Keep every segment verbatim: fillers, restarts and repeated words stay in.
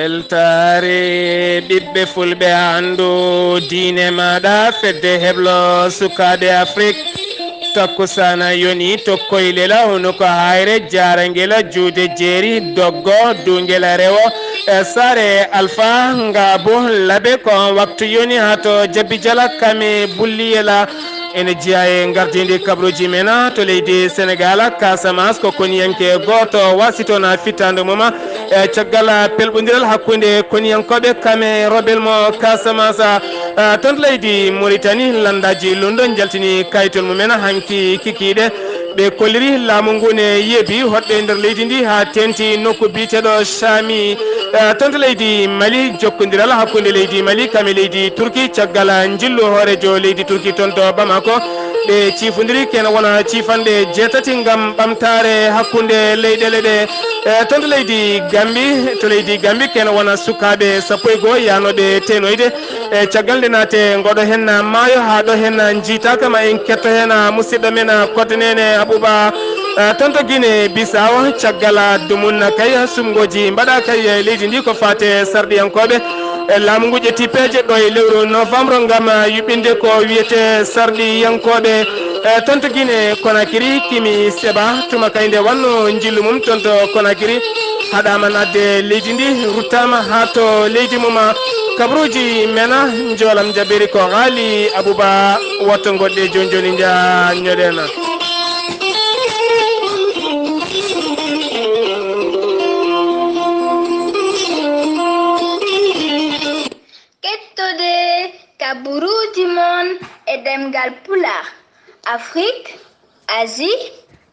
Weltaare ɓiɓɓe fulɓe, anndu diine maaɗa, fedde heblo sukaaɓe Afrik. Takkusaana yoni to Koylela, hunuko Hayre, Jaarangela, Juude Jeeri, Doggo, Duungela Rewo, e Saare Alfa Ngaabu Labe. Ko on waktu yoni haa to Jabbi Jala, Kame, Bulliyela. Ene jeyaa e ngardiindi kabaruuji men to leydi Senegaal, Casamance, ko koniyanke gooto wasitoo na fittaandu mum e caggal pelɓondiral hakkunde koniyankooɓe Kame, rebel mo Casamance, eh, toon to leydi Mauritanie. Lanndaaji lunndo njaltini kayitol mumen hanki kikiiɗe. Ɓe kolliri laamu ngu ne yeebi hoɗɓe nder leydi ndi haa teenti nokku biyeteeɗo Saami, eh, toon to leydi Mali. Jokkondiral hakkunde leydi Mali kam e leydi Turki caggal njillu hooreejo leydi Turki toon to Bamako. Ɓe ciifondiri kene wona ciifanɗe jeetati ngam ɓamtaare hakkunde leyɗeele ɗe. Eh, toon to leydi Gambi, to leydi Gambi kene wona sukaaɓe sappo e goo yaanooɓe teenoyde. E caggal nde naate ngoɗo hen maayo haa ɗo hen njiitaaka, ma en ketto hen musidɗo men Kodde Neene Abuba, eh, toon to Guinée Bissau. Caggal dumun kay, sumngooji mbaɗaaka e leydi ndi ko faate sarɗiyankooɓe. E laamu ngu ƴetti peeje ɗo e lewru novembre ngam yuɓɓinde ko wiyete sarɗiyankooɓe, eh, toon to Guinée Conakry. Kimi Seba, tuma kay nde wanno njillu mum toon to Conakry, haɗaama naatde leydi ndi, ruttaama haa to leydi mum. Kabaruuji men, njoolam jaɓɓiri ko Haali Abuba. Woto ngoɗɗe jooni jooni njaanñoɗen. Kettode kabaruuji mon e ɗemngal Pulaar, Afrik, Asie,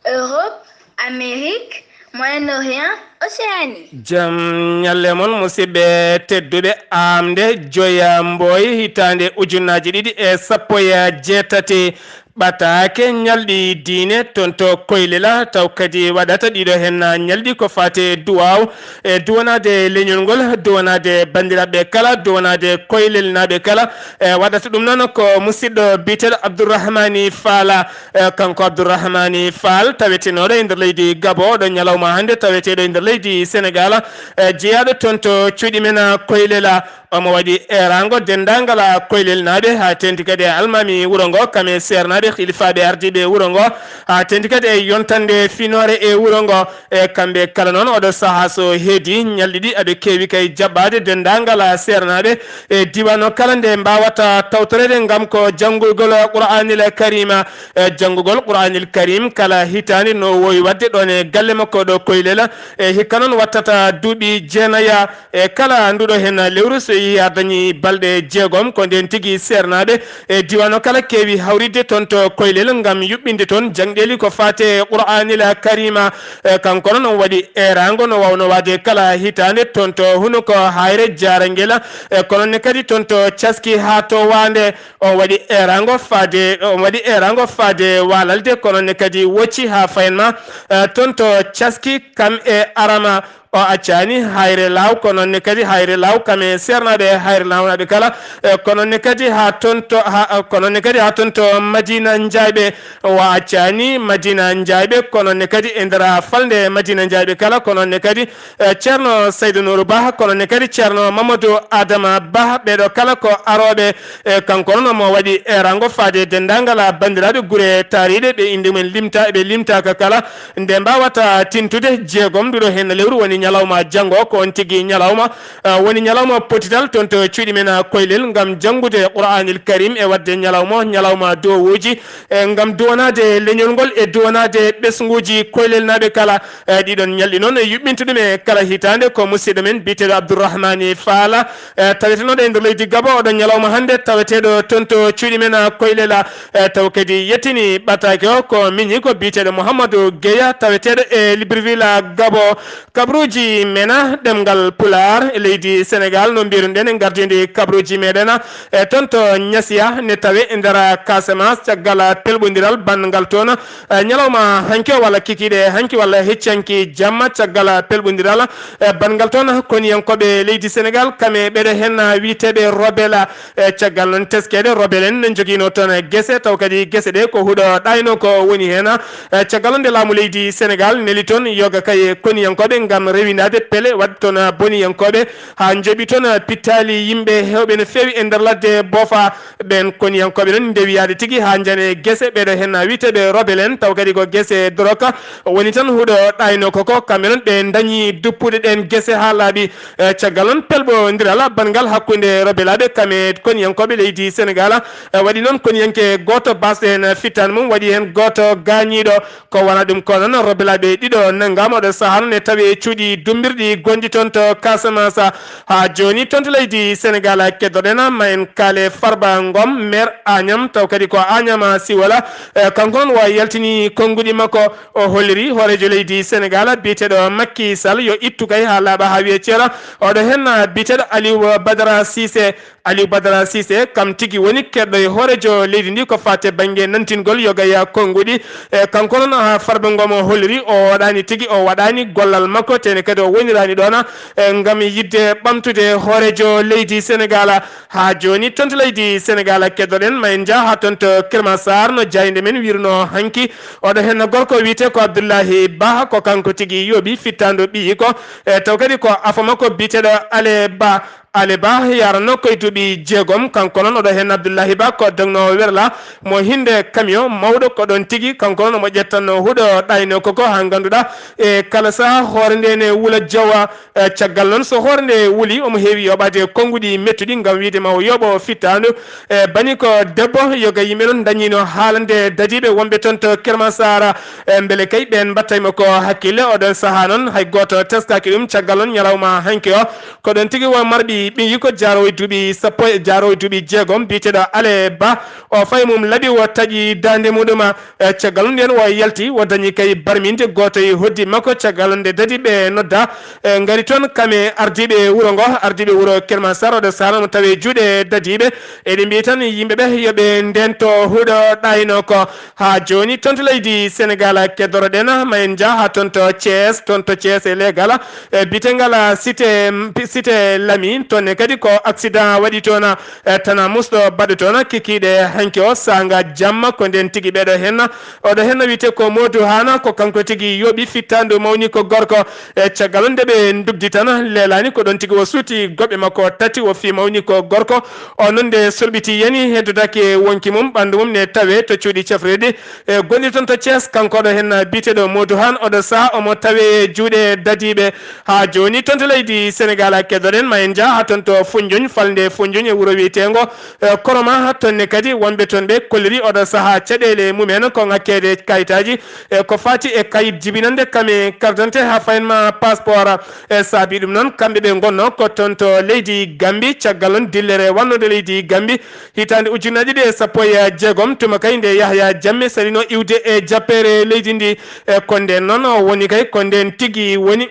Europe, Amérique, Moyen-Orient, Océanie. Jam ñalle mon, musidɓe tedduɓe. Aamnde joya Mboy, hitaande ujunnaaji ɗiɗi e sappo e jeetati, ɓataake ñalɗi diine toon to Koylela, taw kadi waɗata ɗiɗo heen ñalɗi ko faati e duwaaw, e duwanaade leñol ngol, duwanaade banndiraaɓe kala, duwanaade Koylelnaaɓe kala. E waɗata ɗum noon ko musidɗo biyeteeɗo Abdourahmani Faala. E, kanko Abdourahmani Fall, tawetenooɗo e nder leydi Gabon, oɗo ñalawma hannde taweteeɗo e nder leydi Senegaal, e, jeyaaɗo toon to cuuɗi men Koylela. Omo waɗi eeraango denndaangal Koylelnaaɓe, haa teeŋti kadi e almaami wuro ngo, kam e seernaaɓe, hilifaaɓe ardiiɓe wuro ngo, haa teeŋti kadi e yontannde finoore e wuro ngo. E kamɓe kala noon, oɗo sahaa so heedi, ñalɗi ɗi aɓe keewi kay jaɓɓaade denndaangal seernaaɓe e diiwaan o kala nde mbaawata tawtoreede, ngam ko janngugol Qur'aanil Kariima. E janngugol Qur'aanil Kariim kala hitaande no woowi waɗde ɗoon e galle makko ɗo Koylela. E hikka noon wattata duuɓi jeenaya. E kala nduɗo heen lewru, so yehii haa dañi balɗe jeegom, ko ndeen tigi seernaaɓe e diiwaan o kala keewi hawritde toon to Koylel ngam yuɓɓinde toon jaŋɗeeli ko faati e Qur'aanil Kariima. E kanko noon, omo waɗi eeraango no waawno waade kala hitaande toon to Hunuko Hayre, Jaarangela, e ko noon ne kadi toon to Caski haa to Waande. Omo waɗi eeraango faade, omo waɗi eeraango faade Waalalde, ko noon ne kadi Wocci haa Fayenma, e toon to Caski kam e Arama. O accaani Hayre Laaw, ko noon ne kadi Hayre Laaw kam e seernaaɓe Hayre Laawnaaɓe kala, e ko noon ne kadi haa toon to, haa, ko noon ne kadi haa toon to Madina Njaayɓe. O accaani Madina Njaayɓe, ko noon ne kadi e nder falnde Madina Njaayɓe kala, ko noon ne kadi, e, Ceerno Saydu Nuuru Bah, ko noon ne kadi Ceerno Mamadou Adama Bah, ɓeeɗo kala ko arooɓe. E kanko noon, omo waɗi eeraango faade denndaangal banndiraaɓe gure taariiɗe, ɓe innde mum limta, ɓe limtaaka kala. Nde mbaawata tintude jeegom nduɗo heen lewru woni ñalawma janngo, ko on tigi ñalawma, ah, woni ñalawma pottital toon to cuuɗi men, ah, Koylel ngam janngude Qur'aanil Kariim e waɗde ñalawma, ñalawma duwawuuji, e ngam duwanaade leñol ngol e duwanaade ɓesnguuji Koylelnaaɓe kala. E ɗiɗon ñalɗi noon, e yuɓɓinta ɗum e kala hitaande ko musidɗo men biyeteeɗo Abdourahmani Faala, e tawetenooɗo e nder leydi Gabon, oɗo ñalawma hannde taweteeɗo toon to cuuɗi men, ah, Koylela. E, taw kadi yettini ɓataake o ko miñi ko biyeteeɗo Mouhamadou Gueya, taweteeɗo e Libreville, Gabon. Kabaruuji men ɗemngal Pulaar e leydi Senegaal, no mbiruɗen e ngardiindi kabaruuji meɗen, e toon to Ñasiya ne tawe e nder Casamance, caggal pelɓondiral banngal toon, e ñalawma hanki o walla kikiiɗe hanki walla hecci hanki jamma, caggal pelɓondiral, e banngal toon koniyankooɓe leydi Senegaal, kam e ɓeɗe heen wiyeteeɓe rebelle. E caggal noon teskeede, rebelle en ne njogiino toon gese, taw kadi gese ɗe ko huɗo ɗayno ko woni heen. E caggal nde laamu leydi Senegaal neli toon yoga kay e koniyankooɓe ngam windaade pele waɗde toon boniyankooɓe, haa njoɓi toon pittaali yimɓe heewɓe no feewi e nder ladde Boofa. Ɓeen koniyankooɓe noon ndewi yaade tigi haa njane gese, ɓeeɗo heen wiyteeɓe rebelle en, taw kadi ko gese drogue woni tan huɗo ɗaynoo ko ko. Kamɓe noon ɓe ndañi duppude ɗeen gese haa laaɓi. E, caggal noon pelɓondiral banngal hakkunde rebellaaɓe kam e koniyankooɓe leydi Senegaal, e, waɗi noon koniyanke gooto baasɗo heen fittaandu mum, waɗi heen gooto gaañiiɗo. Ko wona ɗum ko noon, rebellaaɓe ɗiɗo nanngaama oɗo sahaa noon e tawi e cuuɗi dummbirɗi gonɗi toon to Casamance. Haa jooni toon to leydi Senegaal, keddoɗen ma en kaale Farba Ngom, maire Agnam, taw kadi ko Agnam Siwala. E, kanko noon o yaltini konnguɗi makko, o holliri hooreejo leydi Senegaal biyeteeɗo Macky Sall yo ittu kay haa laaɓa haa wiye ceera. Oɗo heen biyeteeɗo Aliou Badara Cissé, Aliou Badara Cissé, kam tigi woni keɗɗo e hooreejo leydi ndi ko faati e bannge nantingol yoga e konnguɗi. E, kanko noon, haa Farba Ngom o holliri, o waɗaani tigi, o waɗaani gollal makko, tene kadi o woniraani ɗoon, e, ngam yiɗde ɓamtude hooreejo leydi Senegaal. Haa jooni, toon to leydi Senegaal, keddoɗen, ma en njah haa toon to Kër Massar, no jaaynde men wirnoo hanki. Oɗo heen gorko wiyetee ko Abdullahi Ba, ko kanko tigi yooɓi fittaandu ɓiyi ko, e, taw kadi ko afo makko biyeteeɗo Ale Ba. Ale Ba yaranno ko e duuɓi jeegom, kanko noon oɗo heen Abdullahi Ba ko dognoowo werla mo hinnde camion mawɗo, ko ɗoon tigi kanko noon omo ƴettanno huɗo ɗaynoo ko ko haa ngannduɗaa e kala sahaa hoore nde ne wula jawa. E, caggal noon so hoore nde wuli omo heewi yoɓaade konnguɗi mettuɗi ngam wiyde ma o yoɓo fittaandu. E, bani ko debbo yoga yimɓe noon dañiino haalande dadiiɓe wonɓe toon to Kër Massar. E, mbele kay ɓeen mbattay mo ko hakkille. Oɗon sahaa noon hay gooto teskaaki ɗum. Caggal noon ñalawma hanki o, ko ɗoon tigi wo marɓi ɓiyi ko jaaroowo e duuɓi sappo e jaaroowo e duuɓi jeegom biyeteeɗo Ale Ba. O fayi mum laɓi o taƴi daande muɗum. E, caggal noon ndeen o yalti o dañi kay barminde gooto e hoddi makko. Caggal nde dadi ɓe nodda, e, ngari toon kam e ardiiɓe wuro ngo, ardiiɓe wuro Kër Massar oɗo sahaa noon tawi e juuɗe dadiiɓe. Eɗe mbiyi tan yimɓe ɓe yo ɓe ndeento huɗo ɗaynoo ko. Haa jooni toon to leydi Senegaal keddoroɗen, ma en njah haa toon to Thiès, toon to Thiès e leegal, e, biyeteegal Cité, Cité Lamy, toon ne kadi ko accident waɗi toon, e, tana musɗo baɗɗo toon kikiiɗe hanki o saanga jamma. Ko ndeen tigi ɓeeɗo heen, oɗo heen wiyetee ko Modou Hana, ko kanko tigi yooɓi fittaandu mawni ko gorko. E, caggal nde ɓe ndugdi tan leelaani, ko ɗoon tigi o suuti goɓɓe makko tati, o fii mawni ko gorko. O noon nde solɓiti yani, heddodake wonki mum, ɓanndu mum ne tawee to cuuɗi cafrirɗi, e, gonɗi toon to Thiès. Kanko oɗo heen biyeteeɗo Modou Hana, oɗo sahaa omo tawee e juuɗe dadiiɓe. Haa jooni toon to leydi Senegaal keddoɗen, ma en njah haa toon to Foundiougne, falnde Foundiougne e wuro wiyeteengo, e, Koroma. Toon ne kadi wonɓe toon ɓe kolliri oɗo sahaa caɗeele mumen ko ŋakkeede kayitaaji, e, ko faati e kayit jibinannde kam e carte d'identité haa fayin ma passeport. E, saabi ɗum noon, kamɓe ɓe ngonno ko toon to leydi Gambi, caggal noon dillere wannode leydi Gambi hitaande ujunnaji ɗiɗi e sappo e jeegom, tuma kay nde Yahya Jammeh salino iwde e jappeere leydi ndi. E, ko ndeen noon woni kay, ko ndeen tigi woni,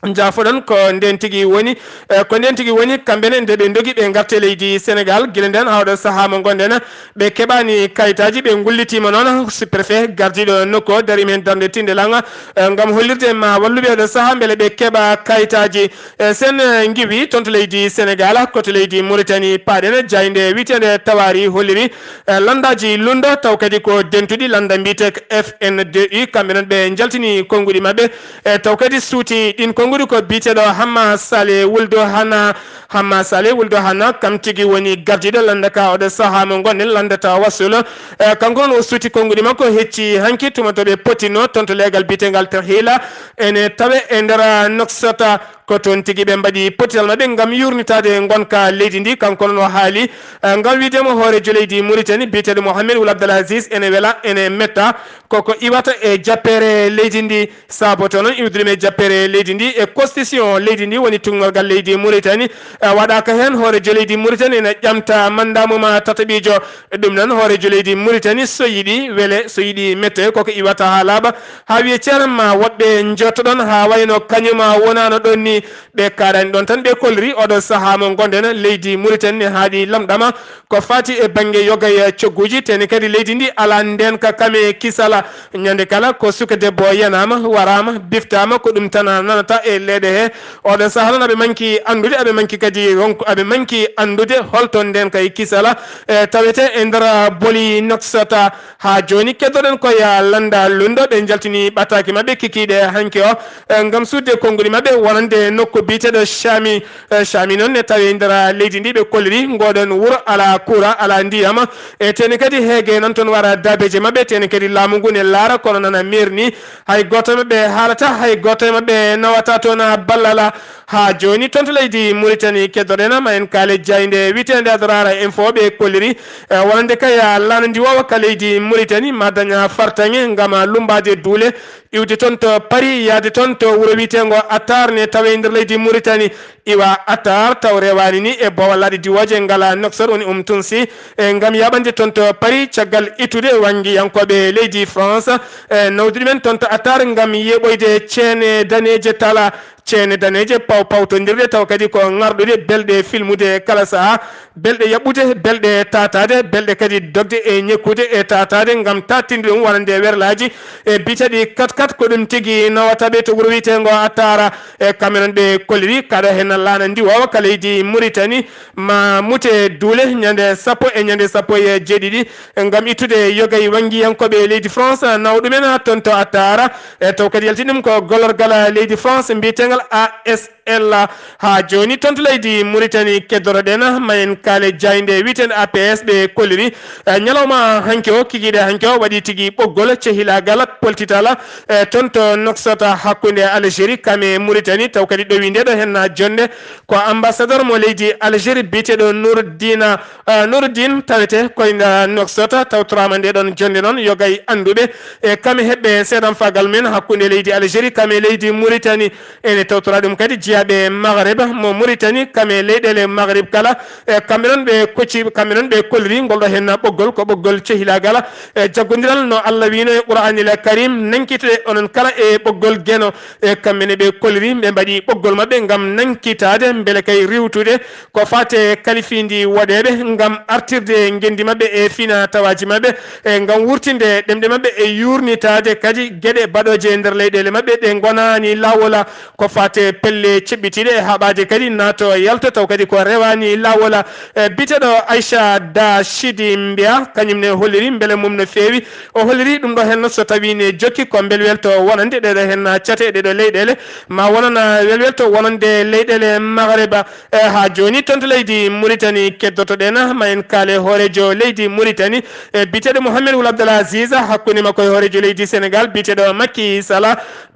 njaafoɗon, ko ndeen tigi woni, e, ko ndeen tigi woni, kamɓe ne nde ɓe ndogi ɓe ngarte leydi Senegaal, gila ndeen haa oɗo sahaa mo ngonɗen, ɓe keɓaani kayitaaji, ɓe ngullitiima noon sous-préfet gardiiɗo nokku o, darii heen darnde tinnde laaŋa, e, ngam hollirde ma walluɓe oɗo sahaa mbele ɓe keɓa kayitaaji. E, sen, e, ngiwi toon to leydi Senegaal, ko to leydi Mauritanie paaɗen, jaaynde wiyeteende Tawaari holliri, e, lanndaaji lunndo, taw kadi ko dentuɗi lannda mbiyetee F N D U, kamɓe noon ɓe njaltini konnguɗi maɓɓe, e, taw kadi suuti ɗiin konnguɗi ko biyeteeɗo Hamma Saleh Wuldo Hana. Hamma Saleh Wuldo Hana kam tigi woni gardiiɗo lannda ka oɗo sahaa mo ngonɗen, lannda Tawassul. E, kanko noon o suuti konnguɗi makko hecci hanki tuma to ɓe pottinno toon to leegal biyeteengal Tahila, ene tawe e nder Noksota. Ko toon tigi ɓe mbaɗi pottital maɓɓe ngam yuurnitaade ngonka leydi ndi. Kanko noon o haali, e, ngam wiide mo hooreejo leydi Mauritanie biyeteeɗo Mohamed Wul Abdel Aziz ene wela, ene metta koko iwata e jappeere leydi ndi. Saboto noon iwdude e jappeere leydi ndi e constitution leydi ndi woni tunngal ngal leydi Mauritanie, e, waɗaaka heen. Hooreejo leydi Mauritanie ene ƴamta mandat mum tataɓiijo. Ɗum noon hooreejo leydi Mauritanie so yiɗi wele, so yiɗi mette, koko iwata haa laaɓa, haa wiye ceeram ma woɗɓe njottoɗon haa wayno kañuma wonaano ɗoon ni. Ɓe kaaɗaani ɗoon tan, ɓe kolliri oɗo sahaa mo ngonɗen leydi Mauritanie ne haaɗi lamɗama ko faati e bannge yoga e cogguuji, tene kadi leydi ndi alaa ndeenka kam e kisala. Ñande kala ko suka debbo yanaama, waraama, biftaama, ko ɗum tan nanata e e leeɗe he. Oɗo saha noon aɓe manki anndude, aɓe manki kadi ronku, aɓe manki anndude holto nden kay kisala, e, tawete e nder boli Noksota. Haa jooni keddoɗen ko ya lannda lunndo, ɓe njaltini ɓataake maɓɓe kikiiɗe hanki o, e, ngam suuɗde konnguɗi maɓɓe wonande nokku biyeteeɗo Caami. E, Caami noon ne tawi e nder leydi ndi ɓe kolliri ngoɗon wuro alaa kuura, alaa ndiyam. E, teni kadi heege nan toon wara daabeeje maɓɓe, teni kadi laamu ngu ne laara kono nana meeri ni. Hay gooto e maɓɓe haalata, hay gooto e maɓɓe nawata toon ballal. Haa jooni toon to leydi Muritani keddoɗen ma en kaale jaaynde wiyeteende Adraara Info ɓe kolliri, e, wonande kay laana ndiwoowa ka leydi Muritani ma daña fartaŋŋe ngam lummbaade duule, iwde toon to Paris, yahde toon to wuro wiyeteengo Attar ne tawe e nder leydi Muritani. Iwa Attar taw rewaani ni e boowal laaɗe diwooje ngala Noksor woni Um Tunsi, e, ngam yaɓande toon to Paris caggal ittude wanngiyankooɓe leydi France, e, nawdi ɗumen toon to Attar ngam yeɓoyde ceene daneeje tala, ceene daneeje paw pawtondirɗe taw kadi ko ŋarɗude belɗe filmude kala saha, belɗe yaɓɓude, belɗe tataade, belɗe kadi dogde e ñekkude e tataade ngam tattinde ɗum wonande werlaaji e biyeteeɗi kat kat. Ko ɗum tigi nawata ɓe to wuro wiyeteengo Attar, e, kamɓe noon ɓe kolliri kaɗo heen laana ndiwoowa ka leydi Muritani ma mute duule ñande sappo e ñande sappo e jeeɗiɗi ngam ittude yogay wanngiyankooɓe leydi France nawa ɗumen toon to Attar. E, taw kadi yalti ɗum ko golorgal leydi France mbiyeteengal A S L. Haa jooni toon to leydi Muritani keddotoɗen ma en kaale jaaynde wiyeteende A P S ɓe kolliri, e, ñalawma hanki o, kikiiɗe hanki o waɗi tigi ɓoggol cehilaagal poltital, e, toon to Noksota hakkunde Algérie kam e Muritani, taw kadi ɗowi nde ɗo heen jonnde ko ambassadeur mo leydi Algérie biyeteeɗo Nourdine, e, Nourdine tawete koye nder Noksota, tawtoraama nde ɗon jonnde noon yogay annduɓe, e, kam e heɓɓe seedanfaagal men hakkunde leydi Algérie kam e leydi Muritani. Ene tawtora ɗum kadi jiyaaɓe Maghreb mo Muritani kam e leyɗeele Maghreb kala, e, kamɓe noon ɓe kocci, kamɓe noon ɓe kolliri ngol ɗo heen ɓoggol, ko ɓoggol cehilaagal, e, jaggondiral no Allah wiino e Qur'aanil Karim, nankite onon kala e ɓoggol Geno, e, kamɓe ne ɓe kolliri ɓe mbaɗi ɓoggol maɓɓe ngam nankitaade mbele kay riwtude ko faate kalifiindi woɗeeɓe ngam artirde ngenndi maɓɓe e fina tawaaji maɓɓe, e ngam wurtinde ɗemɗe maɓɓe e yuurnitaade kadi geɗe baɗooje e nder leyɗeele maɓɓe ɗe ngonaani laawola ko faate pelle ceɓɓitiiɗe e haɓaade kadi naato yalto taw kadi ko rewaani laawola. E, biyeteeɗo Aisha Da Shidi Mbiya, kañum ne holliri mbele mum no feewi. O holliri ɗum ɗo heen so tawii ne jokki ko mbelwelto wonande ɗeɗo heen cate e ɗeɗo leyɗeele ma wonana welwelto wonande leyɗeele Maghreba. E, haa jooni toon to leydi Muritani keddotoɗen ma en kaale hooreejo leydi Muritani, e, biyeteeɗo Mohamed Wul Abdel Aziz hakkunde makko e hooreejo leydi Senegal biyeteeɗo Macky Sall.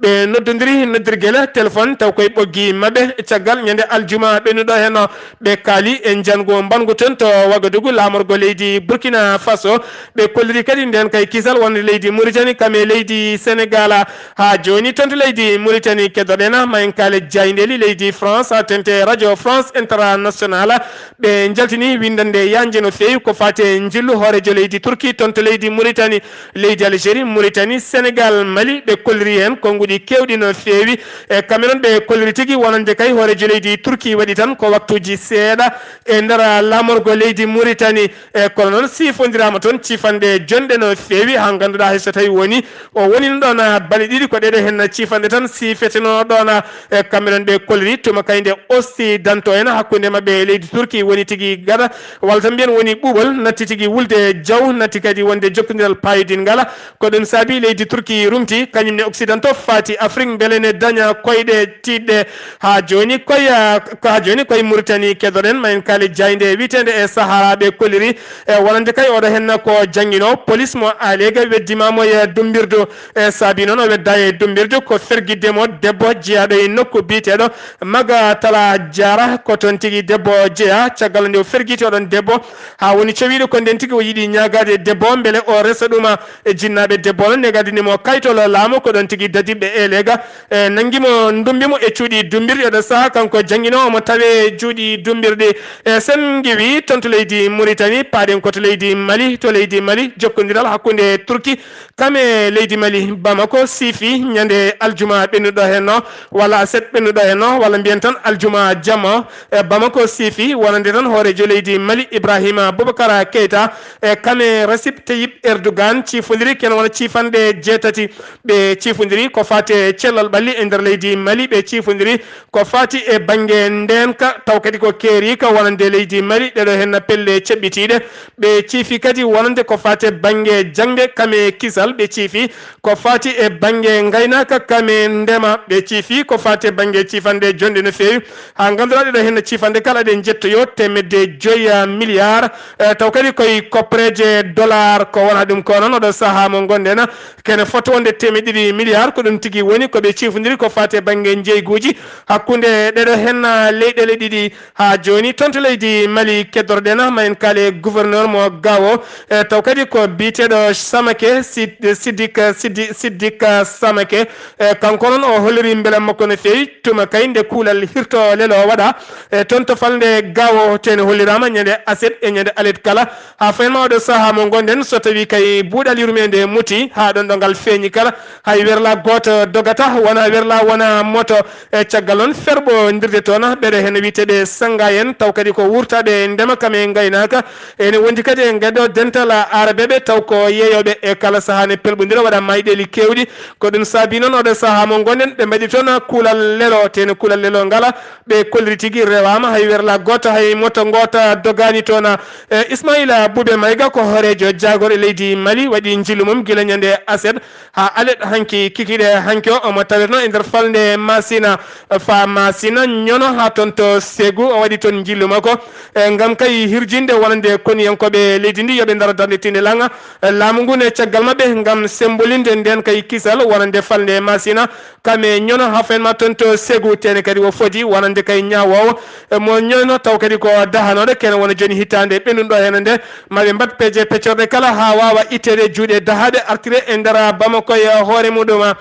Ɓe noddondiri noddirgel téléphone taw koye ɓoggi maɓɓe caggal ñande aljuma ɓennuɗo heen o. Ɓe kaali e njanngu mbanngu toon to Wagadugu laamorgo leydi Burkina Faso. Ɓe kolliri kadi ndeen kay kisal wonde leydi Muritani kam e leydi Senegal. Haa jooni toon to leydi Muritani keddoɗen ma en kaale jaayndeeli leydi France haa tente Radio France International. Ɓe njaltini winndannde yaajnde no feewi ko faati e njillu hooreejo leydi Turki toon to leydi Muritani, leydi Algérie, Muritani, Senegal, Mali. Ɓe kolliri heen konnguɗi keewɗi no feewi. E kamɓe noon ɓe kolliri tigi wonande kay hooreejo leydi Turki waɗi tan ko waktuuji seeɗa e nder laamorgo leydi Muritani. E kono noon siifondiraama toon ciifanɗe jonɗe no feewi haa ngannduɗaa hay so tawi woni o wonino ɗoon balɗe ɗiɗi ko ɗeɗo heen ciifanɗe tan siifetenoo ɗoon. E kamɓe noon ɓe kolliri tuma kay nde Occidentaux en hakkunde maɓɓe e leydi Turki woni tigi gaɗa walla tan mbiyen woni ɓuuɓol natti tigi wulde jaw natti kadi wonde jokkondiral paayodingal. Ko ɗum saabi leydi Turki rumti kañum ne Occidentaux faati Afrique mbele ne daña koyɗe tiiɗɗe. Haa jooni koye, haa jooni koye Muritani keddoɗen ma en kaale jaaynde wiyeteende e Sahara ɓe kolliri, e wonande kay oɗo heen ko jannginoowo police mo Alega weddimaamo e dummbirdu. E saabi noon o wedda e dummbirdu ko fergidde mo debbo jeyaaɗo e nokku biyeteeɗo Maga Tala Jara. Ko toon tigi debbo jeyaa caggal nde o fergiti oɗon debbo haa woni cowiiɗo ko nden tigi o yiɗi ñaagaade debbo mbele o resa ɗuma. E jinnaaɓe debbo noon ne gadini mo kaytol laamu ko ɗon tigi dadiɓɓe Elega, e, nanngi mo, ndummbi mo e cuuɗi dummbirɗi. Oɗo saha kanko jannginoowo mo tawe e juuɗi dummbirɗi. E, sen ngiwi toon to leydi Muritani, paaɗen ko to leydi Mali. To leydi Mali, jokkondiral hakkunde Turki kam e leydi Mali, Bamako, siifi ñande aljuma ɓennuɗo heen o, walla aset ɓennuɗo heen o, walla mbiyen tan aljuma jamma o. E, Bamako siifi wonande tan hooreejo leydi Mali, Ibrahima Boubacar Keita, e, kam e Recep Tayyip Erdogan ciifondiri kene wona ciifanɗe jeetati. Ɓe ciifondiri ko faati e cellal ɓalli e nder leydi Mali. ɓe ciifondiri ko faati e bannge ndeenka, taw kadi ko keeriika wonande leydi Mali, ɗeɗo henna pelle ceɓɓitiiɗe. Ɓe ciifi kadi wonande ko faati e bannge jaŋde kame kisal, ɓe ciifi ko faati e bannge ngaynaaka kame ndema, ɓe ciifi ko faati e bannge ciifande jonɗe no feewi. Haa ngannduɗaa ɗeɗo henna ciifande kala ɗe njettoyo teemedde joyi milliard, eh, taw kadi koye koppereeje dollar ko wona ɗum ko noon oɗo sahaa mo ngonɗen. Kene foti wonde teemedde ɗiɗi milliard, ko ɗum tigi woni ko ɓe ciifondiri ko faati e bannge njeeyguuji hakkunde ɗeɗo henna leyɗele ɗiɗi. Haa jooni toon to leydi Mali keddorɗen, ma en kaale gouverneur mo Gao, e taw kadi ko biyeteeɗo Samake, Sid-, Siddik, Siddi-, Siddik Samake. E kanko noon o holliri mbelam makko no feewi tuma kay nde kuulal hirto lelo waɗa, e toon to falnde Gao tene holliraama ñande aset e ñande alet kala. Haa fayin ma oɗo sahaa mo ngonɗen, so tawii kay buuɗal yurmeende muti haa ɗoon ɗo ngal feeñi kala, hay werla gooto dogata, wona werla, wona moto. E caggal noon ferɓo ndirde toon, ɓeɗo heen wiyeteeɓe sannga en, taw kadi ko wuurtaaɓe ndema kam e ngaynaaka. Ene wondi kadi e ngeɗo dental aarabeeɓe, taw ko yeeyooɓe e kala sahaa ne pelɓondira waɗa mayɗeeli keewɗi. Ko ɗum saabi noon oɗo sahaa mo ngonɗen, ɓe mbaɗi toon kuulal lelo, tene kuulal lelo ngala, ɓe kolliri tigi rewaama, hay werla gooto, hay moto ngoota dogaani toon. E Ismaila Bube Mayga ko hooreejo jaagorɗe leydi Mali, waɗi njillu mum gila ñande aset haa alet hanki kikiiɗe hanki o, omo tawetno e nder falnde Masina, fa Masina ñono haa toon to Segu, o waɗi toon njillu makko. E ngam kay hirjinde wonande koniyankooɓe leydi ndi yo ɓe ndaro darnde tinde langa. E laamu ngu ne caggal maɓɓe ngam sembolinde nden kay kisal wonande falnde Masina. Kame ñono haa fayin ma toon to Segu tene kadi o fodi wonande kay ñaawoowo, e mo ñono taw kadi ko dahanooɗo kene wona jooni hitaande ɓennunɗo heen nde. Ma ɓe mbaɗ peeje peccorɗe kala haa waawa itteede juuɗe dahaaɓe artire e nder Bamako e hoore muɗum.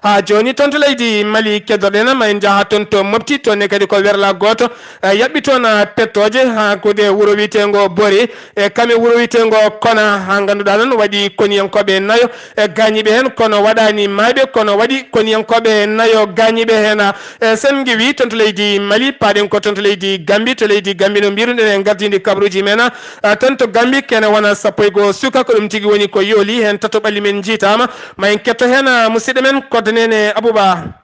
Haa jooni toon to leydi Mali keddorɗen, ma en njaha toon to Mopti, toon ne kadi ko werla gooto, e yaɓɓi toon, a, pettooje haa kude wuro wiyeteengo Bori, e kame wuro wiyeteengo Kona, haa ngannduɗaa noon waɗi koniyankooɓe nayo, e gaañiiɓe heen, kono waɗaani maayɓe, kono waɗi koniyankooɓe nayo gaañiiɓe heen. E sen ngiwi toon to leydi Mali, paaɗen ko toon to leydi Gambi, to leydi Gambi no mbiruɗen e ngardiindi kabaruuji men, a, toon to Gambi kene wona sappo e goo suka, ko ɗum tigi woni ko yooli heen, tato ɓalli men njiitaama, ma en ketto heen, a, musidɗo men Koddo Neene Abouba.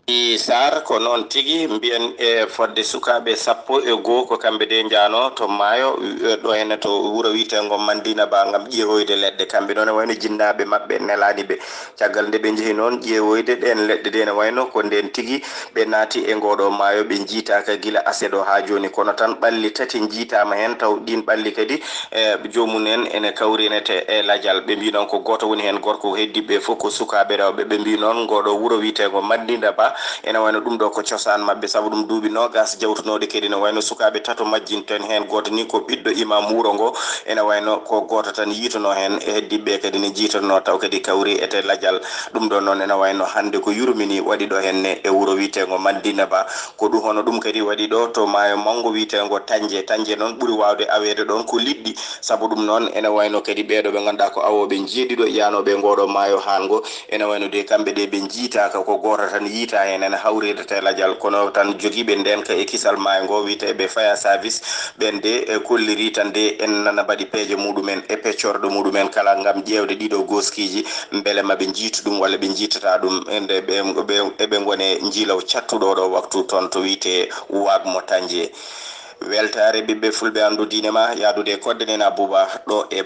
I Saar, ko noon tigi, mbiyen e fodde sukaaɓe sappo e goo ko kamɓe de njaano to maayo, e ɗo henne to wuro wiyeteengo Mandina Ba ngam ƴeewoyde leɗɗe. Kamɓe noon e wayno jinnaaɓe maɓɓe nelaani ɓe. Caggal nde ɓe njehi noon ƴeewoyde ɗeen leɗɗe de, ene wayno ko ndeen tigi ɓe naati e ngooɗo maayo, ɓe njiitaaka gila aset o haa jooni. Kono tan ɓalli tati njiitaama heen, taw ɗiin ɓalli kadi e joomum en ene kawrinete e lajal. Ɓe mbii noon ko gooto woni heen gorko, heddiiɓe fof ko sukaaɓe rewɓe. Ɓe mbii noon ngooɗo wuro wiyeteengo Mandina Ba, ene wayno ɗum ɗo ko cosaan maɓɓe, sabu ɗum duuɓi noogas jawtunooɗi kadi, ene wayno sukaaɓe tato majjinten heen, gooto ni ko ɓiɗɗo imam wuro ngo, ene wayno ko gooto tan yiitunoo heen, e heddiiɓe kadi ne njiitanoo, taw kadi kawri ete lajal. Ɗum ɗo noon ene wayno hannde ko yurmini waɗi ɗo henne e wuro wiyeteengo Mandina Ba. Ko ɗum hono ɗum kadi waɗi ɗo to maayo manngo wiyeteengo Tanje. Tanje noon ɓuri waawde aweede ɗoon ko liɗɗi. Sabu ɗum noon, ene wayno kadi ɓeeɗo ɓe ngannduɗaa ko awooɓe njeeɗiɗo yaanooɓe e ngooɗo maayo haango, ene wayno de kamɓe de ɓe njiitaaka, ko gooto tan yiita heen, ene hawrirde te lajal, kono tan jogiiɓe ndeenka e kisal maayo ngo, wiyeteeɓe fire service, ɓeen de e kolliri tan de en nana mbaɗi peeje muɗumen e peccorɗo muɗumen kala ngam ƴeewde ɗiɗo gooskiiji, mbele ma ɓe njiitu ɗum walla ɓe njiitata ɗum, e nde ɓe, ɓe, eɓe ngone njiilaw cattuɗo ɗo waktu toon to wiyetee Waag mo Tanje. Weltaare ɓiɓɓe fulɓe anndu diine ma, yaadude e Kodde Neene Abouba ɗo e.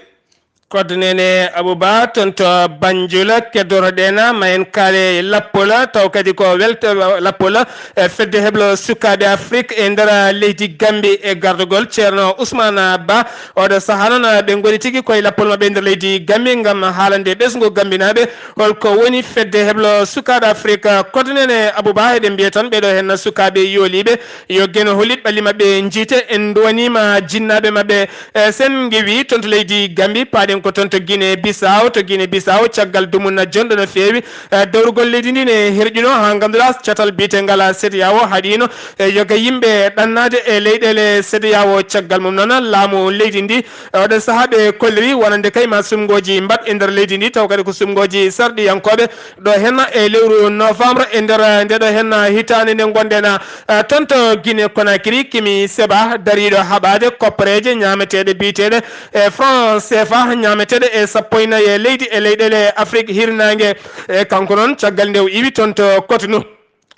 Kodde Neene Abouba, toon to Banjul, keddoroɗen ma en kaale Lappola, taw kadi ko welta Lappola, e fedde heblo sukaaɓe Afrik e nder leydi Gambi e gardagol Ceerno Ousmane Ba. Oɗo sahaa noon, ɓe ngoni tigi koye lappol maɓɓe e nder leydi Gambi ngam haalande ɓesngu Gambinaaɓe holko woni fedde heblo sukaaɓe Afrik. Kodde Neene Abouba, eɗen mbiya tan ɓeeɗo heen sukaaɓe yooliiɓe, yo Geno hollit ɓalli maɓɓe njiite, en nduwaniima jinnaaɓe maɓɓe. E sen ngewi toon to leydi Gambi, paaɗen ko toon to Guinée Bissau. To Guinée Bissau, caggal dumunna jonɗo no feewi, e dowrugol leydi ndi ne herƴuno haa ngannduɗaa catal biyetengal CEDEAO haɗiino e yoga yimɓe ɗannaade e leyɗeele CEDEAO. Caggal mum noon, laamu leydi ndi, e oɗo sahaa ɓe kolliri wonande kay ma sumngooji mbaɗ e nder leydi ndi, taw kadi ko sumngooji sarɗiyankooɓe. Ɗo henna e lewru novembre e nder nde ɗo henna hitaande nde ngonɗen, eh, toon to Guinée Conakry, Kimi Seba dariiɗo haɓaade koppareeje ñaameteeɗe biyeteeɗe e franc C F A. Ameteɗe e sappo e nayi e leydi e leyɗeele Afrik hirnaange. E kanko noon, caggal nde o iwi toon to Cotonou.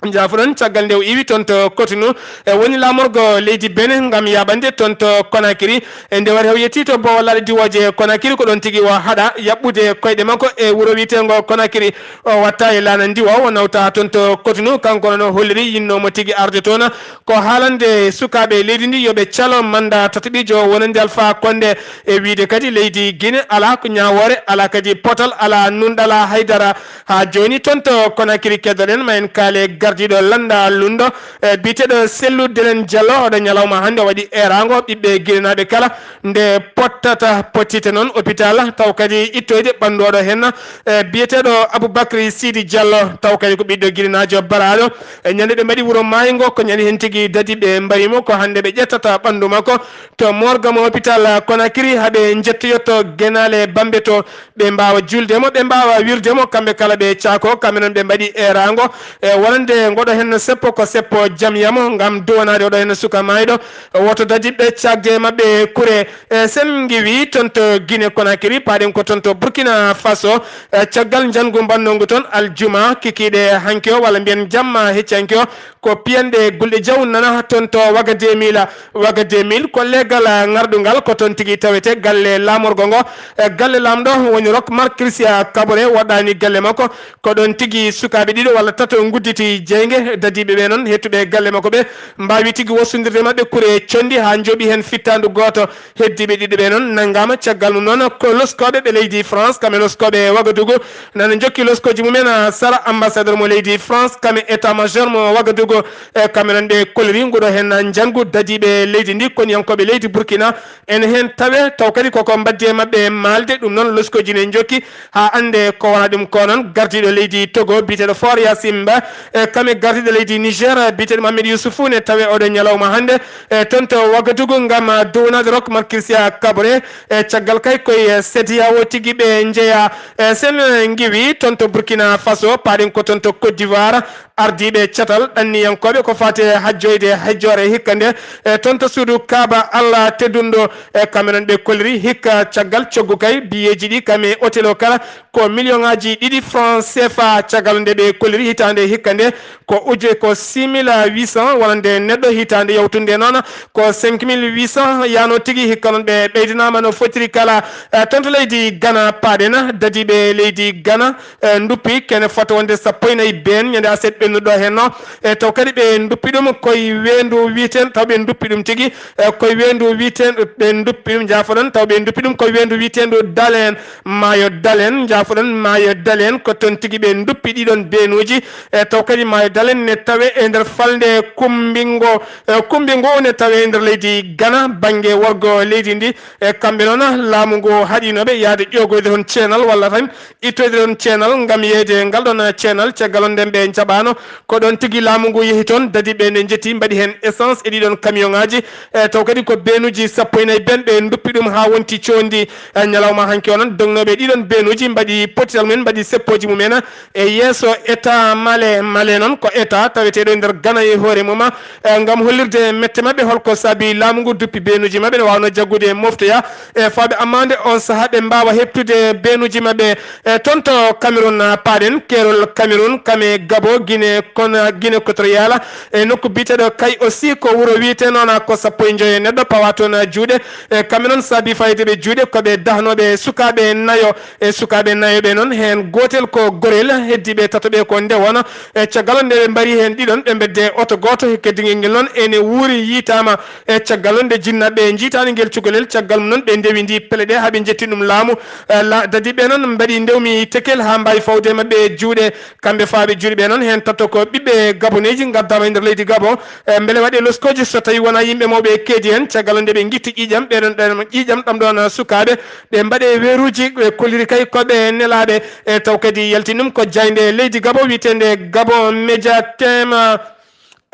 Njaafuɗon, caggal nde o iwi toon to Cotonou, e woni laamorgo leydi Benin ngam yaaɓande toon to Conakry. E nde wari o yettii to Bowal Laaɗe Diwooje Conakry, ko ɗoon tigi o haɗa yaɓɓude koyɗe makko e wuro wiyeteengo Conakry. O watta e laana ndiwa, o nawta toon to Cotonou. Kanko noon o holliri yinnoomo tigi arde toon ko haalande sukaaɓe leydi ndi yo ɓe calo mannda tataɓiijo wonande Alpha Condé. E wiyde kadi leydi Guinée alaa ko ñaawoore, alaa kadi potal, alaa nunɗal, alaa haydara. Haa jooni toon to Conakry, keddoɗen ma en kaale gardiiɗo lannda lunndo, e biyeteeɗo Cellou Dalein Diallo. Oɗo ñalawma hannde o waɗi eeraango ɓiɓɓe Guinéenaaɓe kala nde pottata, pottite noon hôpital, taw kadi ittoyde ɓanndu oɗo heen, e biyeteeɗo Aboubacry Sidi Diallo, taw kadi ko ɓiɗɗo Guinénaajo baraaɗo. E ñande ɓe mbaɗi wuro Maayo ngo, ko ñande heen tigi dadiiɓe mbari mo, ko hannde ɓe ƴettata ɓanndu makko to morgue mo hôpital Conakry, haa ɓe njettoyotto genaale Bambe to, ɓe mbaawa juulde mo, ɓe mbaawa wirde mo, kamɓe kala ɓe caako, kamɓe noon ɓe mbaɗi eeraango. E wonande ngoɗo heen seppo ko seppo jamyamo ngam duwanaade oɗo heen suka maayɗo. Woto dadiiɓe caakde maɓɓe kure. E sen ngiwi toon to Guinée Conakry, paaɗen ko toon to Burkina Faso. E caggal njanngu mbannongu toon aljuma, kikiiɗe hanki o, walla mbiyen jamma hecci hanki o, ko piyanɗe gulɗe jaw nana toon to Waga deux mille. Waga deux mille ko leegal ŋarɗungal, ko toon tigi tawete galle laamorgo ngo. E galle laamɗo woni Roch Marc Christian Kaboré waɗɗaani galle makko. Ko ɗoon tigi sukaaɓe ɗiɗo walla tato ngudditi jeynge, dadiiɓe ɓe noon, heɓtuɓe galle makko ɓe, mbaawi tigi wostondirde maɓɓe kure conndi haa njooɓi heen fittaandu gooto. Heddiiɓe ɗiɗo ɓe noon nanngaama. Caggal mum noon, ko loskooɓe ɓe leydi France, kamɓe loskooɓe Wagadugu, nana njokki loskooji mumen, ah, sara ambassadeur mo leydi France, kamɓe état major mo Wagadugu, e kamɓe noon ɓe kolliri nguɗo heen njanngu dadiiɓe leydi ndi, koniyankooɓe leydi Burkina. Ene heen tawe, taw kadi koko mbaddi e maɓɓe maalde, ɗum noon loskooji ne njokki haa annde ko wona ɗum. Ko noon gardiiɗo leydi Togo biyeteeɗo Faure Gnassingbé, e kamɓe gardiiɗo leydi Niger biyeteeɗo Mohamed Youssoufou ne tawe oɗo ñalawma hannde, e toon to Wagadugu ngam duwanaade Roch Marc Christian Kaboré. E caggal kay koye, e, CEDEAO tigi ɓe njeya. E sen, e, ngiwi toon to Burkina Faso, paaɗen ko toon to Côte d'Ivoire. Ardiiɓe catal ɗanniyankooɓe ko faati e hajjoyde hajjoore hikka nde, e toon to suudu Kaaba Allah teddunɗo, e kamɓe noon ɓe kolliri hikka caggal coggu kay biyeeji ɗi kam e hôtel o kala ko million ŋaaji ɗiɗi francs C F A. Caggal nde ɓe kolliri hitaande hikka nde ko ujje ko six mille huit cents wonande neɗɗo, hitaande yawtunde noon ko cinq mille huit cents yaano tigi. Hikka noon ɓe ɓeydanaama no fotiri kala. E toon to leydi Ghana paaɗen, dadiiɓe leydi Ghana e, nduppi kene fota wonde sappo e nayi been ñande aset ɓennuɗo heen no. E, taw kadi ɓe nduppi ɗum koye weendu wiyeteen, taw ɓe nduppi ɗum tigi, e, koye weendu wiyeteen, ɓe nduppi ɗum, njaafoɗon, taw ɓe nduppi ɗum koye weendu wiyeteendu Dalen, maayo Dalen, njaafoɗon, maayo Dalen, ko toon tigi ɓe nduppi ɗiɗon beenuuji. E, taw kadi maayo Dalen ne tawe e nder falnde Kumbingo, e, Kumbingo ne tawe e nder leydi Ghana, bannge worgo leydi ndi. E, kamɓe noon, laamu ngu haɗinooɓe yahde ƴoogoyde toon ceenal walla tan ittoyde ɗon ceenal ngam yeeyde ngal ɗon ceenal. Caggal on nden ɓe njaɓaano, ko ɗon tigi laamu ngu yehi toon, dadiiɓe nde njetti, mbaɗi heen essence e ɗiɗon camion ŋaaji. E, taw kadi ko beenuuji sappo e nayi ben ɓe nduppi ɗum haa wonti coondi. E, ñalawma hanki o noon, dognooɓe ɗiɗon beenuuji mbaɗi pottital mumen, mbaɗi seppooji mumen e yeeso État Malais. Malais noon ko État taweteeɗo e nder Ghana e hoore mum, e, ngam hollirde mette maɓɓe holko saabi laamu ngu duppi beenuuji maɓɓe, ne waawno jaggude moftoya e fawɓe ammaande on sahaa ɓe mbaawa heɓtude beenuuji maɓɓe. E, toon to Cameroun, a, paaɗen keerol Cameroun, kame Gabo, Guinée, kono Guinée Équatoriale, e nokku biyeteeɗo Kay aussi, ko wuro wiyetee noon ko sappo e joyo neɗɗo pawa toon juuɗe. E, kamɓe noon saabi fayde ɓe juuɗe ko ɓe dahnooɓe sukaaɓe nayo. E, sukaaɓe nayo ɓe noon, heen gootel ko gorel, heddiiɓe tato ɓe ko ndewon. E, caggal nde ɓe mbari heen ɗiɗon, ɓe mbedde oto gooto, e keddingel ngel noon ene wuuri yiitaama. E, caggal noon nde jinnaaɓe njiitaani ngel cukalel, caggal mum noon ɓe ndewi ndi pele ɗe haa ɓe njetti ɗum laamu. E, la-, dadiiɓe noon mbaɗi ndewmi tekel haa mbaawi fawde maɓɓe juuɗe. Kamɓe fawɓe juuɗe ɓe noon, heen tato ko ɓiɓɓe gaboneeji ngaddaama e nder leydi Gabon. E, mbele waɗe loskooji so tawii wonaa yimɓe mawɓe keedi heen, caggal nde ɓe ngitti ƴiiƴam, ɓe ɗon, ɗon ƴiiƴam ɗam ɗon sukaaɓe, ɓe mbaɗe weeruuji, ɓe kolliri kay ko ɓe nelaaɓe. E, taw kadi yalti ɗum ko jaaynde leydi Gabon wiyeteende Gabon Média Tema.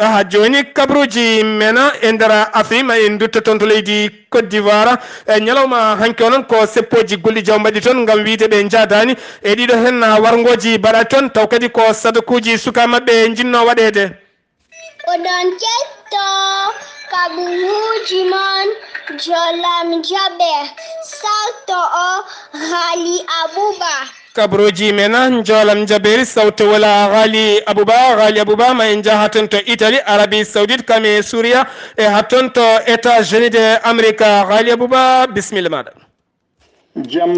Aha, jooni kabruuji men e nder Afrik, ma en ndutto toon to leydi Côte d'Ivoire. E, ñalawma hanki o noon ko seppooji gulɗi jaw mbaɗi toon ngam wiyde ɓe njaadaani. E ɗiɗo heen warngooji mbaɗaaki toon, taw kadi ko sadakuuji suka maɓɓe njinnoo waɗeede. Oɗon ketto Kaburuji mon jolam jabe sarto o Ghali Abuba. Kaburuji mena jolam jaberi sauto wala Ghali Abuba. Ghali Abuba ma en jahaton to Italy, Arabie Saoudite, kame Suria e hatton to États-Unis de America. Ghali Abuba, bismillah madam. Jam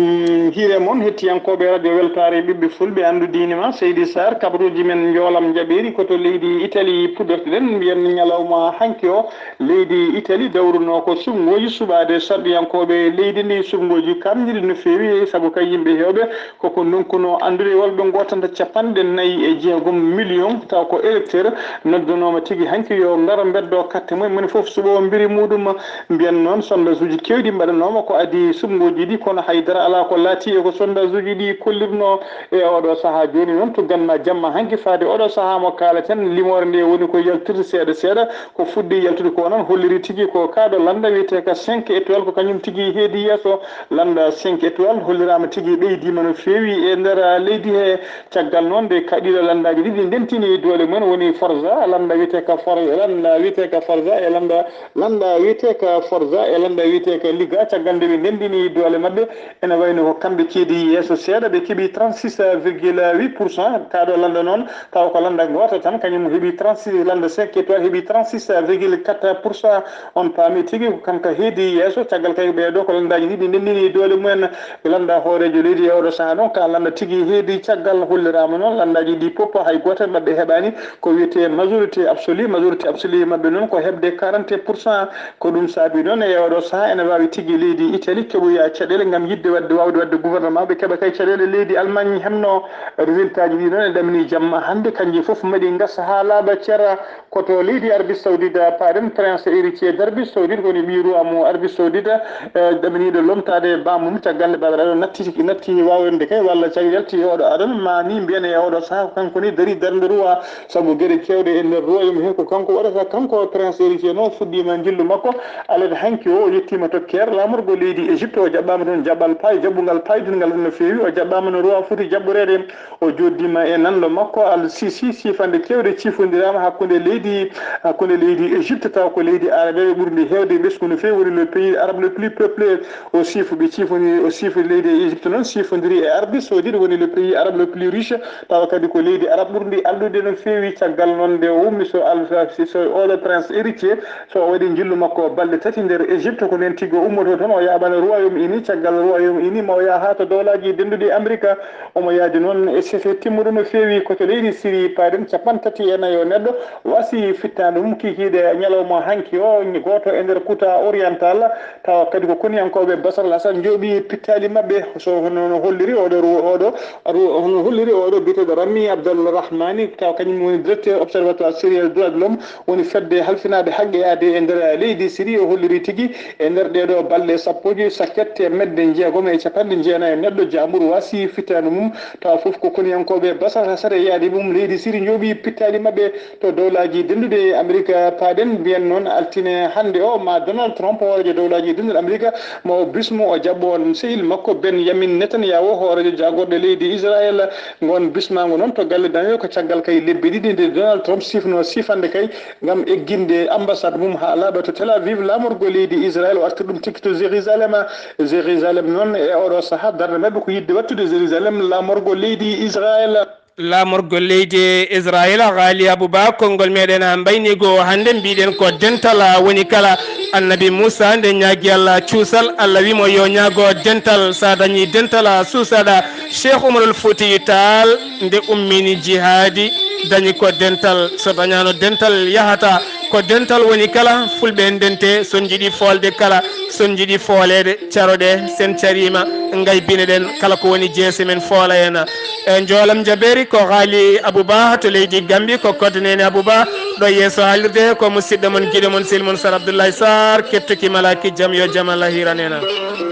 hiire mon, hettiyankooɓe Radio Weltaare ɓiɓɓe Fulɓe, anndu diine ma, Seydi Sarr, kabaruuji men njoolam njaɓeeri ko to leydi Italie puɗɗortoɗen. Mbiyen ñalawma hanki o, leydi Italie dawruno ko suɓngooji suɓaade sarɗiyankooɓe leydi ndi. Suɓngooji kamƴiɗi no feewi, sabu kay yimɓe heewɓe koko ndonkuno anndude walla ɓe ngootanta capanɗe nayi e jeegom million, taw ko électeur noddunooma tigi hanki yo ngaro mbeddo katte mum, moni fof suɓo mbiri muɗum. Mbiyen noon, sondage uji keewɗi mbaɗanooma ko adii suɓngooji ɗi, kono hay dara alaa ko laatii e ko sondage uji ɗi kollirnoo e oɗo sahaa. Jooni noon, tuggan ma jamma hanki faade oɗo sahaa mo kaaleten, limoore nde woni ko yaltirde seeɗa seeɗa, ko fuɗɗi yaltude ko noon, holliri tigi ko kaaɗo lannda wiyetee ka cinq étoiles, ko kañum tigi heedi yeeso. Lannda cinq étoiles holliraama tigi ɓeydiima no feewi e nder leydi he. Caggal noon nde kaɗiiɗo lanndaaji ɗiɗi ndentini doole mum en, woni Forza, lannda wiyetee ka For-, lannda wiyetee ka Forza e lannda, lannda wiyetee ka Forza e lannda wiyetee ka Liga. Caggal nde ɓe ndenndini doole maɓɓe, ene wayno ko kamɓe ceedi yeeso seeɗa, ɓe keɓi trente-six virgule huit pour cent. Kaaɗo lannda noon, tawa ko lannda gooto tan, kañum heɓi trente-six, lannda cinq étoiles heɓi trente-six virgule quatre pour cent. On paami tigi ko kanko heedi yeeso, caggal kay ɓee ɗoo ko lanndaaji ɗiɗi ndenndini doole mumen. Lannda hooreejo leydi e oɗo sahaa noon, ka lannda tigi heedi caggal, holliraama noon lanndaaji ɗi pop hay gooto e maɓɓe heɓaani ko wiyetee majorité absolue. Majorité absolue maɓɓe noon ko heɓde quarante pour cent. Ko ɗum saabi noon e oɗo sahaa ene waawi tigi leydi Italie keɓoya caɗeele ngam yiɗde waɗde, waawde waɗde gouvernement, ɓe keɓa kay caɗeele leydi Allemagne hemno. Résultat ji ɗi noon e ɗamini jamma hannde, kanji fof maɗi ngasa haa laaɓa cera. Ko to leydi Arabie Saoudite paaɗen, Prince Héritier d'Arabie Saoudite woni ɓii roi mo Arabie Saoudite, e ɗaminiiɗo lomtaade bammum caggal nde baaba aɗon natti, natti waawde kay walla caggal yalti e oɗo adon, ma ni mbiyen e oɗo sahaa ko kanko ni darii darnde roi, sabu geɗe keewɗe e nder royaume he ko kanko waɗata. Kanko Prince Héritier noon fuɗɗiima njillu makko alet hanki o, o yettiima to Caire, laamorgo leydi Égypte, o jaɓɓaama toon jaɓɓal paay, jaɓɓungal paydungal no feewi, o jaɓɓaama no roi foti jaɓɓoreede. O jooɗdiima e nanɗo makko Al Sisi, siifande keewɗe ciifondiraama hakkunde leydi, hakkunde leydi Égypte, tawa ko leydi arabeeɓe ɓurndi heewde ɓesngu no feewi, woni le pays arabe le plus peuplé. O siifu ɓe ciifondiri, o siifu leydi Égypte noon siifondiri e Arabie Saoudite, woni le pays arabe le plus riche, tawa kadi ko leydi arabe ɓurndi alɗude no feewi. Caggal noon nde o ummi so Al Sisi, so oɗo Prince Héritier, so o waɗi njillu makko balɗe tati nder Égypte, ko nden tigi o ummotoo toon, o yaaɓana Royaume Uni. Caggal Royaume Uni, ma o yaha haa to Dowlaaji Dennduɗi Amerika. Omo yahdi noon e sefe timmuɗo no feewi, ko to leydi Siri paaɗen, capanɗe tati e nayo neɗɗo waasi fittaandu mum kikiiɗe ñalawma hanki o, gooto e nder Kuta Oriental, tawa kadi ko koniyankooɓe Bashar al-Assad njooɓi pittaali maɓɓe. So hono no holliri oɗo ru-, oɗo ru-, hono holliri oɗo biyeteeɗo Rami Abdel Rahmani, tawa kañum woni directeur Observatoire Syrien des droits de l'homme, woni fedde halfinaaɓe haqqe aadee e nder leydi Siri. O holliri tigi e nder ɗee ɗoo balɗe sappo e joy, saket e medde jeegom e capanɗe jeenayi e neɗɗo jaamburu waasi fittaandu mum, tawa fof ko koniyankooɓe Bashar al-Assad e yaade mum leydi Siri njooɓi pittaali maɓɓe to Dowlaaji Dennduɗi e Amerika. Paaɗen mbiyen noon altine hannde o, ma Donald Trump, hooreejo Dowlaaji Dennduɗi Amerika, ma o bismo, o jaɓɓo on sehil makko Benjamin Netanyahu, hooreejo jaagorɗe leydi Israel. Ngon bismaango noon to galle dañoy ko caggal kay lebbi ɗiɗi nde Donald Trump sifno sifande kay ngam egginde ambassade mum haa laaɓa to Tel Aviv, laamorgo leydi Israel. O artir ɗum tigi to Jérusalem. Jérusalem noon e oɗo sahaa darnde maɓɓe ko yiɗde wattude Jérusalem laamorgo leydi Israel. Laamorgo leydi Israel, Ghali Abouba, konngol meɗen mbaynigo hannde mbiɗen ko dental woni kala. Annabi Moussa nde ñaagi Allah cuusal, Allah wimo yo ñaago dental, sa dañi dental suusaɗa. Cheikh Oumarul Foutiyou Tall nde ummini jihaadi dañi ko dental, so dañano dental yahata. Ko dental woni kala, fulɓe ndente, so jiɗi foolde kala, so jiɗi fooleede, caroɗe, sen cariima, ngaybine ɗen kala ko woni jeese men foola en. E njoolam jabeeri ko Ghali Abouba to leydi Gambi, ko koddanene Abouba ɗo yeeso haalirde he, ko musidɗo mon, giɗo mon, sel mon Sar Abdoulaye Sarr, kettuki malaki jam yo jam Allah hiran en.